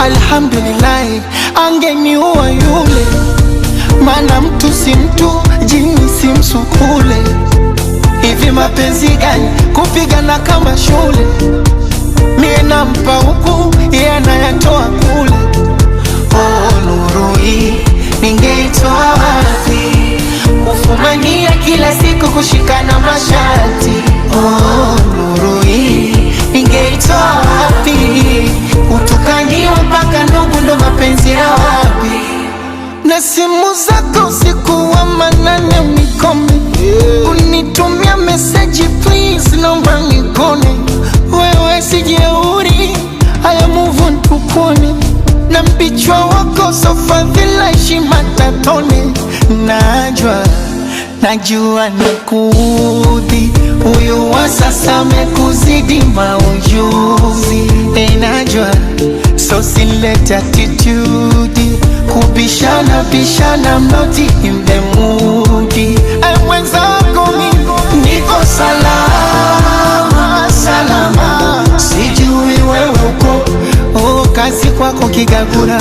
Alhamdulillahi, angeniua yule, maana mtu si mtu, jini si msukule. Hivi mapenzi gani kupigana kama shule? Mie nampa huku, yeye anayatoa kule. Oh, nuru hii ningeitoa wapi? Kufumania kila siku kushikana mashati. Oh, nuru hii ningeitoa wapi? Kutukaniwa mpaka ndugu ndo mapenzi ya wapi? Na simu zako usiku wa manane unikome, unitumia meseji please, naomba nikone. Wewe si jeuri, haya move on tukone, na mpichwa wako sofadhila heshima tatone. Najwa najua nakuudhi, huyu wa sasa amekuzidi maujuzi. Najwa so silete attitude kubishana bishana mnoti imdemudi mwenzako mimi niko salama salama, sijui wewe uko oh, kazi kwako Kigagura.